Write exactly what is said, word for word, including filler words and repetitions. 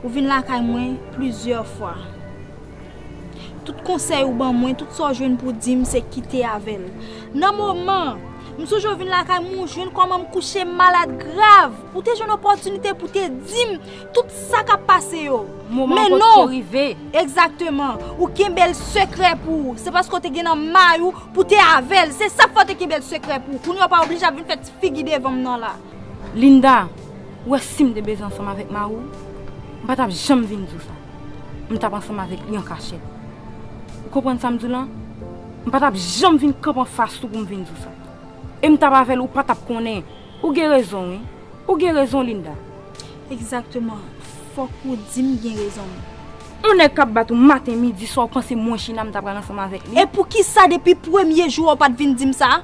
Ou vin lakay mwen plizyè fwa. Tout konsèy ou ban mwen, tout sa w jwenn pou di m, se kite avè l. Nan moman, m sonje w vin lakay mwen, ou jwenn kòman m kouche malad grav. Ou te jwenn opòtinite pou te di m tout sa k ap pase yo. Moman an potko rive. Egzakteman. Ou kenbe l sekrè pou ou. Se paske w te gen nan may ou pou te avè l. Se sa k fè w te kenbe l sekrè pou ou. Kounye a w pa oblije ap vin fè ti figi devan m nan la. Linda, ou wè si m te bezwen ansanm avèk mari w, m pa t ap janm vin di w sa. M t ap ansanm avèk li an kachèt. Ou konprann sa m di w lan? M pa t ap janm vin kanpe anfas ou pou m vin di w sa. E m t ap avè l, ou pa t ap konnen. Ou gen rezon, wi. Ou gen rezon, Linda. Egzakteman. Fòk ou di m gen rezon m. Yon nèg k ap bat ou maten, midi, swa, ou panse mwen China m ta pral ansanm avèk li? E poukisa depi premye jou a ou pa t vin di m sa?